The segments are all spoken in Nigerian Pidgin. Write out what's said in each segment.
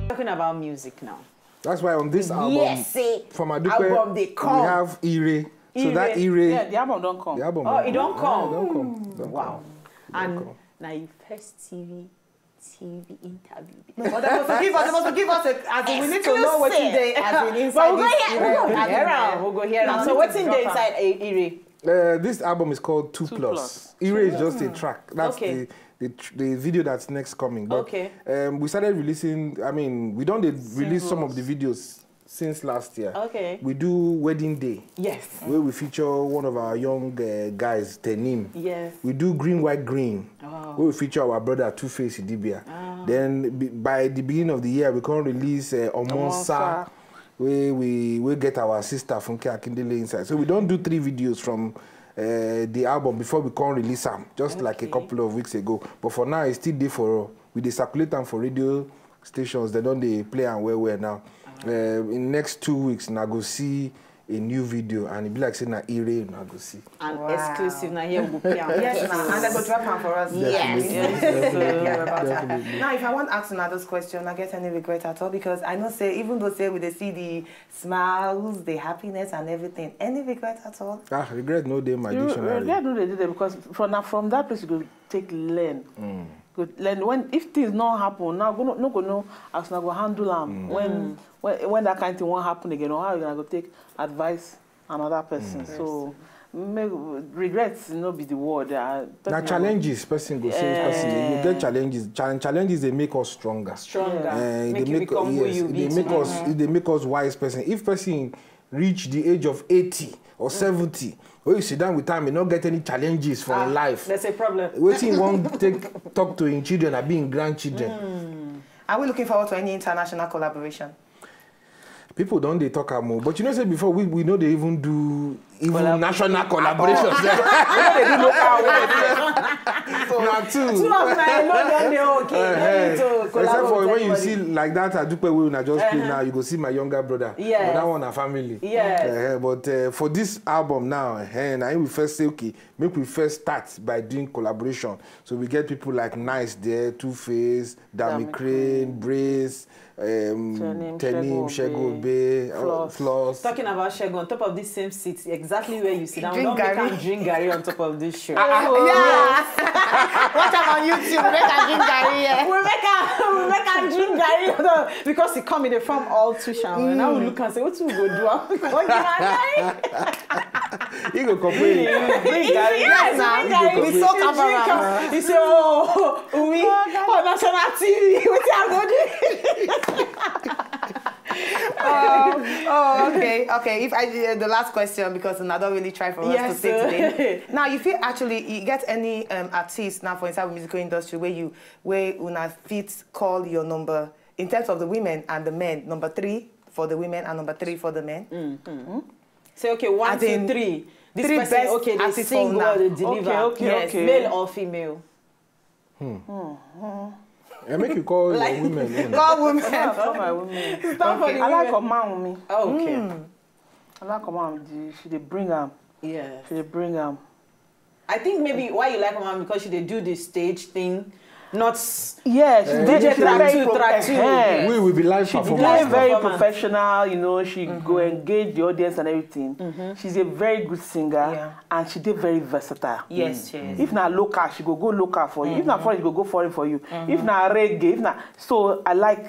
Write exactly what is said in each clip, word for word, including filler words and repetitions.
Talking about music now. That's why on this album, Yes, say from Adupe, album dey we come. have Ire. So that Ire. Ire, Yeah, the album don come. the album. Oh, it don come. Don come. Don Wow. come. And Come. now you first T V, T V interview. But they must give us, they must give us a, as in, we need to know what Exclusive. They, as in, But inside we go this hear, we go area. hear am. We go hear am. Now, So we need wetin to dey drop inside a Ire? Uh, this album is called Two, Two Plus. Plus. Ire is just a track. That's Okay. the, the tr- the video that's next coming. But Okay. um, we started releasing. I mean, we don't dey release some of the videos since last year. Okay. We do Wedding Day, Yes. where we feature one of our young uh, guys, Tenim. Yes. We do Green White Green, Oh. where we feature our brother Two Face Idibia. Ah. Then be, by the beginning of the year, we can release uh, Omonsa, Omonsa. where we we get our sister Funke Akindele inside. So we don't do three videos from uh, the album before we can release them, just like a Okay. couple of weeks ago. But for now, it's still there for we dey circulate them for radio stations. They don't dey play am well well now. Uh, in next two weeks, na go see a new video, and it be like say na Ire na go see. And Wow. Exclusive. Now here we go play am. Yes, ma. And they go drop am for us. Yes. Yes. Yes. About that. Definitely. Now, if I want to ask another question, I get any regret at all? Because I know say, even though say we dey see the smiles, the happiness, and everything, any regret at all? Ah, regret no dey my You dictionary. regret no dey dey there because from na from that place you go take learn. Go learn when if things no happen now, go no, no go know as una go handle am when when when that kind thing wan happen again, or how you gonna go take advice another person. So make regrets no be the word. Uh, Na challenges person go say person dey- you get challenges. Challenge, challenges dey make us stronger. Stronger. Eh, Make they you make, become who yes, you be they make today. Us, they make us wise person. If person reach the age of eighty or seventy, when you sit down with time, you no get any challenges for Ah, life. There's a problem. Wetin you wan take talk to im children abi im grandchildren? Are we looking forward to any international collaboration? People don dey talk am o, but you know say before we we no dey even do even Collab- national collaborations. Na two. Two of my alone don dey okay. No need to Except collaborate for with when you anybody. See like that Adupe wey una just play now, you go see my younger brother. Yes. But that one na family. Yes. Uh, but uh, for this album now, uh, na him we first say okay, make we first start by doing collaboration. So we get people like Nice there, Two Face, Dami Dami Crane, Brace, um, Tenim, Tenim, Segun Shego Obe, uh, Floss. Floss. Talking about Shego, on top of this same seat, exactly where you sit down, we Drink don make garri. Am drink garri on top of this show. Yes. Watch am on YouTube. Make I drink garri here. We make am, we make am drink garri on top, because he come in the form all too shallow. Now we look and say, what we go do? Am? We go give am garri. He go complain. Bring garri. Yes, Now, bring garri. we soak am Drink around. Am. He say, oh, we on national T V. Wetin I go do? Oh, okay, okay. If I uh, the last question because I don't really try for us Yes, to say sir. Today. Now, if you actually you get any um, artist now for inside the musical industry where you where una fit call your number in terms of the women and the men, number three for the women and number three for the men. Say okay, one, As two, in, three. This three person, best okay, they artists sing for well, now. they deliver. Okay, okay, Yes. okay. Male or female? I make you call your women own. Call women. Come my women. Stand for the I like women. Omanwumi. Okay. I like Omanwumi. She dey bring am. Yes. She dey bring am. I think maybe why you like Omanwumi because she dey do the stage thing, not Yes, DJ track two, track two. Eh. We will be live She performance. dey very Performance. Professional, you know, she go engage the audience and everything. She's a very good singer Yeah. And she dey very versatile. Yes, she is. If na local, she go go local for you. If na foreign, she go go foreign for you. If na reggae, if na so I like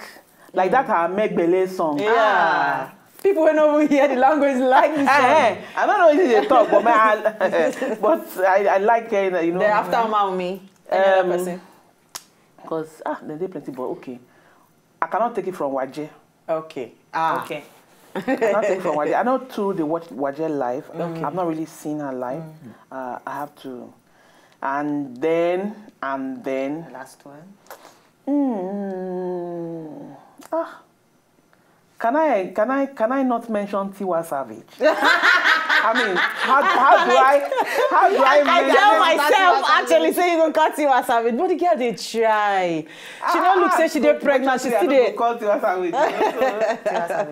like that her Megbele song. Yeah. People who never hear the language like this Eh, one. eh, I don't know if they talk, but man, I, but I, I like her, you know. Then after Omanwumi, any other Um, person? Because ah, there dey plenty, but okay. I cannot take it from Waje. Okay. Ah. Okay. I cannot take it from Waje. I know too they watch Waje live. I've not really seen her live. Uh, I have to. And then, and then, Last one. mm, ah, can I, can I, can I not mention Tiwa Savage? I mean, how, how do I, how do I I mention? Tell myself actually say you go cut Tiwa Savage, but the girl dey try. She no look say she dey pregnant. She still dey. Call Tiwa Savage.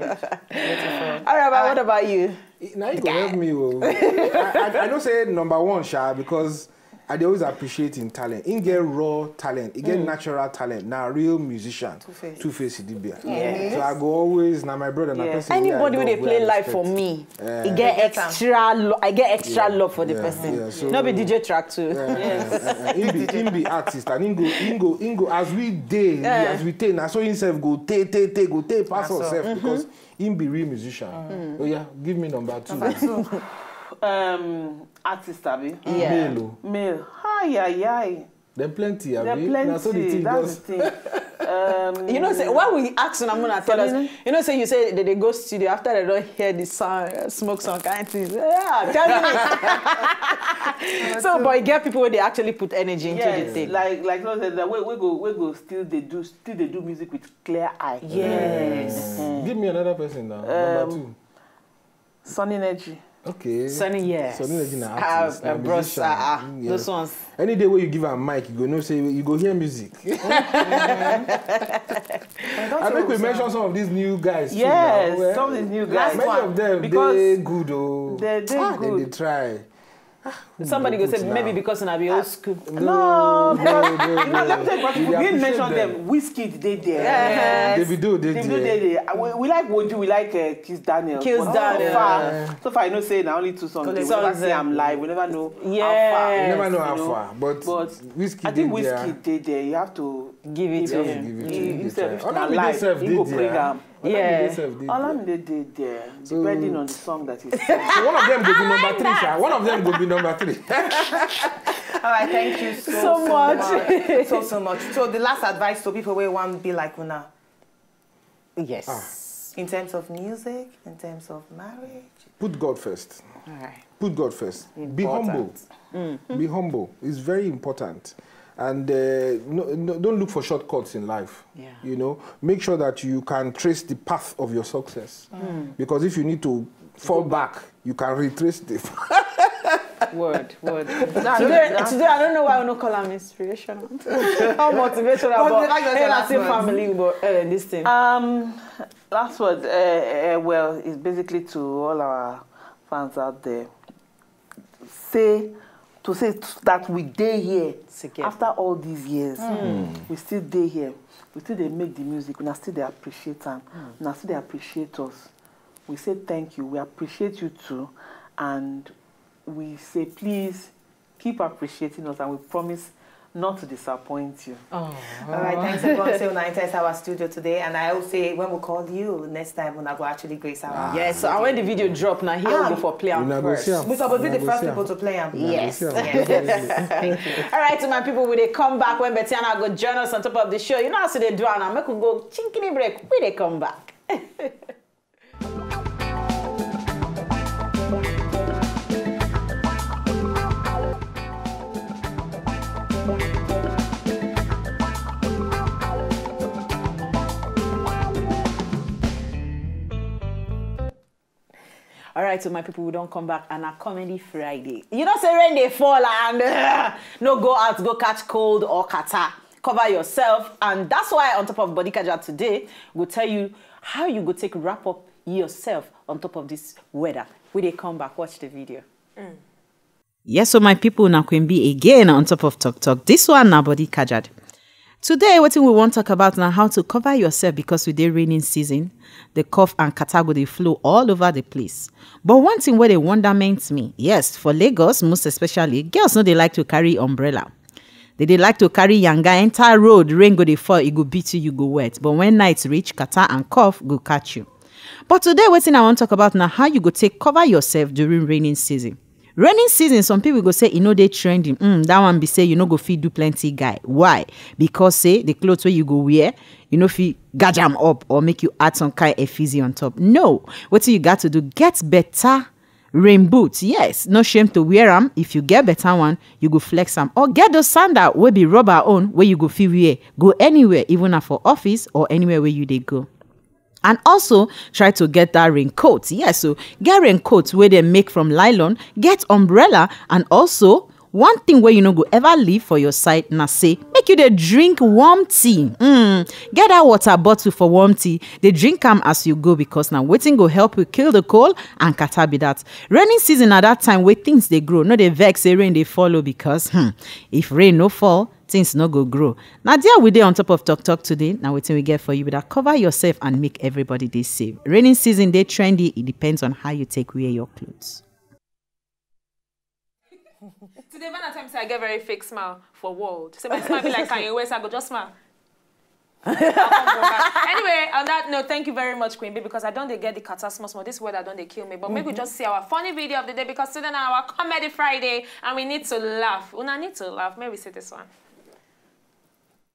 All right, but what about you? Now you go help me, oh. I, I, I don't say number one, sha, because I dey always appreciate him talent. He get raw talent, he get natural talent. Now real musician, Two Face Idibia. So I go always, now my brother, na person wey I Anybody wey love, dey wey I play live for respect. Me, e get extra, lo- I get extra love for the person. Yeah, so No be D J track too. Yeah, yeah, yeah. Him be, him be artist, and him go, him go, him go as we dey, as we take, na so himself go take, take, take, go take pass us sef, because him be real musician. Oh yeah, give me number two. Number two. Um, artist, abi? Yeah. Male o. Male. Hi, hi, hi. Dem plenty, abi? Dem plenty. Na so the thing. That's just the thing. Um, You know, say, why we ask una, una tell us? Selena? You know, say you say they, they go studio after they don't hear the sound, uh, smoke some kind things. Yeah, tell me. So, but you get people where they actually put energy into the Yes, thing. Like, like no say that we, we go, we go still they do, still they do music with clear eye. Yes. Give me another person now. Number Um, two. Sun Energy. Okay. Sunny, yes. Sunny Energy na Ah, artist, uh, na bros, musician. Ah, ah, Mm, yeah. Those ones. Any day where you give a mic, you go know say you go hear music. I think we mention some of these new guys too now. Yes, some of these new guys. Many of them, because they good, oh. They, they good. They try. Somebody go say maybe because una be old school. No, no, because, no, you know, let me tell you, we didn't mention them. Wizkid dey there. Yes. Davido dey there. Davido dey there. Uh, we, we like Woju, we like, uh, Kizz Daniel. Kizz Daniel. But so far, so far, I know say na only two songs. We never see am live. We never know how far. You never know how far, but Wizkid dey there. I think Wizkid dey there. You have to give it to him. Give it to him. He himself, if na live, he go bring am. Yeah. Olamide dey there, depending on the song that is. So one of them go be number three, sha. One of them go be number three. All right, thank you so, so much. So, so much. So the last advice to people wey wan be like una. Yes. In terms of music, in terms of marriage. Put God first. All right. Put God first. Be humble. Be humble. It's very important. And, uh, no, no, don't look for shortcuts in life. Yeah. You know, make sure that you can trace the path of your success. Because if you need to fall back, you can retrace the Word, word. Today, today, I don't know why I don't call am inspirational. How motivational, but the fact that hey, your I last say words. Family, but, uh, this thing. Um, last word, uh, uh, well, is basically to all our fans out there. Say, to say that we dey here after all these years. We still dey here. We still dey make the music. We still dey appreciate am. We still dey appreciate us. We say thank you. We appreciate you too. And we say, please keep appreciating us, and we promise not to disappoint you. Oh. All right, thanks everyone. Say una enter our studio today, and I hope say when we call you next time, una go actually grace our Yes, so and when the video drop, now here we go for play am first. We supposed to be the first people to play am. Yes. Thank you. All right, so my people, we dey come back when Betty and I go join us on top of the show. You know how they do, and make we go chinkini break. We dey come back. All right, so my people, we don't come back and a comedy Friday. You know, say rain they fall and uh, no go out, go catch cold or catarrh. Cover yourself, and that's why on top of Body Kaja today, we'll tell you how you go take wrap up yourself on top of this weather. We dey come back, watch the video. Yes, so my people, na Queen B again on top of Talk Talk. This one na Body Kajad. Today, wetin we wan talk about na how to cover yourself because we dey raining season. The cough and catarrh go dey flow all over the place. But one thing wey dey wonderment me, yes, for Lagos, most especially, girls no dey like to carry umbrella. They dey like to carry yanga enter road, rain go dey fall, e go beat you, you go wet. But when night reach, catarrh and cough go catch you. But today, wetin I wan talk about na how you go take cover yourself during raining season. Raining season, some people go say e no dey trending. Mm, that one be say you no go fit do plenty guy. Why? Because say the clothes wey you go wear, you no fit gaj am up or make you add some kind effigy on top. No, wetin you got to do, get better rain boot. Yes, no shame to wear am. If you get better one, you go flex am. Or get those sandal wey be rubber own wey you go fit wear. Go anywhere, even na for office or anywhere where you dey go. And also try to get that raincoat. Yes, so get raincoat wey dem make from nylon, get umbrella, and also One thing wey you no go ever leave for your side na say make you dey drink warm tea. Mm. Get that water bottle for warm tea, dey drink am as you go, because na wetin go help you kill the cold and catarrh be that. Rainy season na that time wey things dey grow. No dey vex say rain dey follow, because hmm, if rain no fall, things no go grow. Na there we dey on top of Talk Talk today. Na wetin we get for you be that. Cover yourself and make everybody dey safe. Rainy season dey trendy. It depends on how you take wear your clothes. Today, when I tell me say I get very fake smile for world. Say my smile be like Kanye West, I go just smile. Anyway, on that note, thank you very much, Queen B, because I don't dey get the catarrh small small. This weather don't dey kill me. But maybe we just see our funny video of the day, because today na our comedy Friday and we need to laugh. Una need to laugh. Maybe see this one.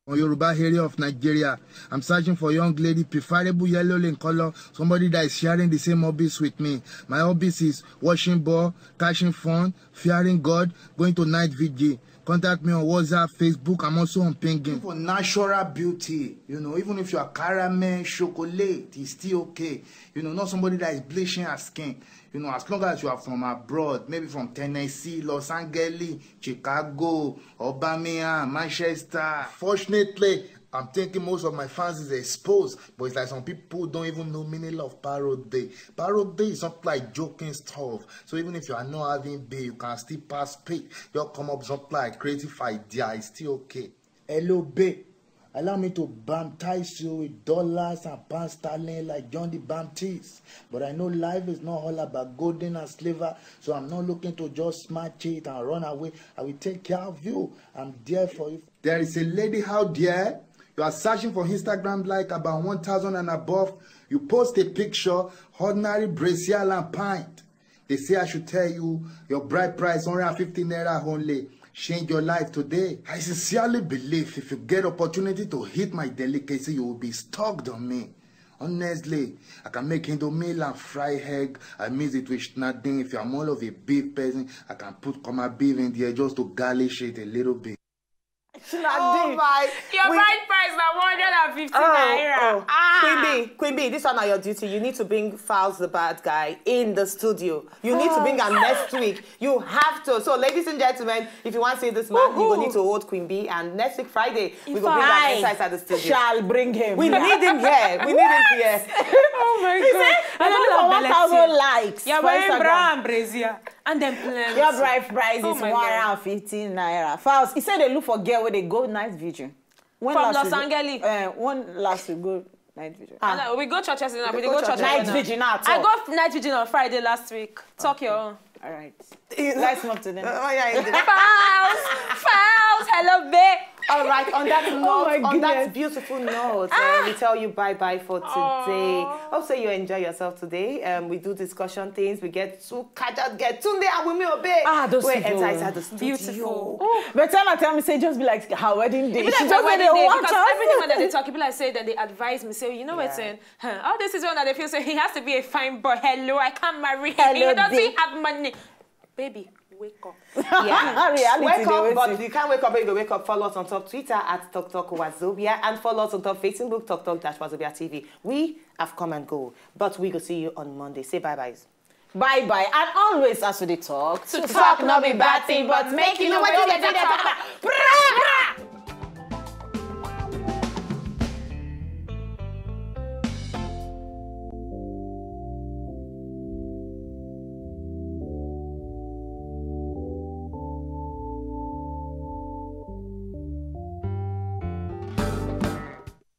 On Yoruba area of Nigeria, I'm searching for young lady, preferable yellow in color, somebody that is sharing the same hobbies with me. My hobbies is watching ball, catching fun, fearing God, going to night vigil. Contact me on WhatsApp, Facebook. I'm also on Pingin. For natural beauty, you know, even if you are caramel, chocolate, it's still okay. You know, not somebody that is bleaching her skin. You know, as long as you are from abroad, maybe from Tennessee, Los Angeles, Chicago, or Birmingham, Manchester. Fortunately, I'm thinking most of my fans is exposed, but it's like some people don't even know meaning of parrot day. Parrot day is not like joking stuff. So even if you are not having babe, you can still pass pay. Just come up something like creative idea, it's still okay. Hello, babe. Allow me to baptize you with dollars and pound sterling like John the Baptist. But I know life is not all about golden and silver, so I'm not looking to just smash it and run away. I will take care of you. I'm there for you. There is a lady out there. You are searching for Instagram like about one thousand and above. You post a picture, ordinary brazier and pint. They say I should tell you, your bride price one hundred fifty naira only. Change your life today. I sincerely believe if you get opportunity to hit my delicacy, you will be stuck on me. Honestly, I can make Indomie and fry egg. I mix it with nothing. If I'm all of a beef person, I can put common beef in there just to garnish it a little bit. Oh my. Your bride price na one hundred and fifty naira. Oh. Ah. Queen B, Queen B, this one na your duty. You need to bring Fowls the bad guy in the studio. You need to bring am next week. You have to. So, ladies and gentlemen, if you want to see this man, you go need to hold Queen B. And next week, Friday, we go bring am inside the studio. Shall bring him. We need him here. We need him here. Oh my God. He said, I don't know one thousand likes. You're wearing brown brazier. And then plenty. Your bride price is one hundred and fifteen naira. Fowls, he said they look for girl where they go night vigil. When from Los Angeles. Uh, when last we go night vigil? Ah. We go churches now. We go church night vigil now. I go night vigil on Friday last week. Talk your own. All right. Let's move to the next. Fowls, Fowls, hello, babe. All right, on that note, oh on that beautiful note, uh, we tell you bye-bye for today. Hope so you enjoy yourself today. Um, we do discussion things. We get to catch up, get Tunde and Wumi Obey. Ah, those people. Enter inside the studio. Beautiful. But Tella tell me say just be like her wedding day. She just wedding day because everything when they talk, people like say then they advise me say, you know what, all this is one that they feel say he has to be a fine boy. Hello, I can't marry him. He doesn't have money. Baby, wake up. Yeah. Wake up, but you can't wake up when you go wake up. Follow us on top Twitter at Talk Talk Wazobia and follow us on top Facebook, Talk Talk dash Wazobia T V. We have come and go, but we go see you on Monday. Say bye bye. Bye bye. And always as we dey talk, to talk no be bad thing, but make you know wetin you dey talk about.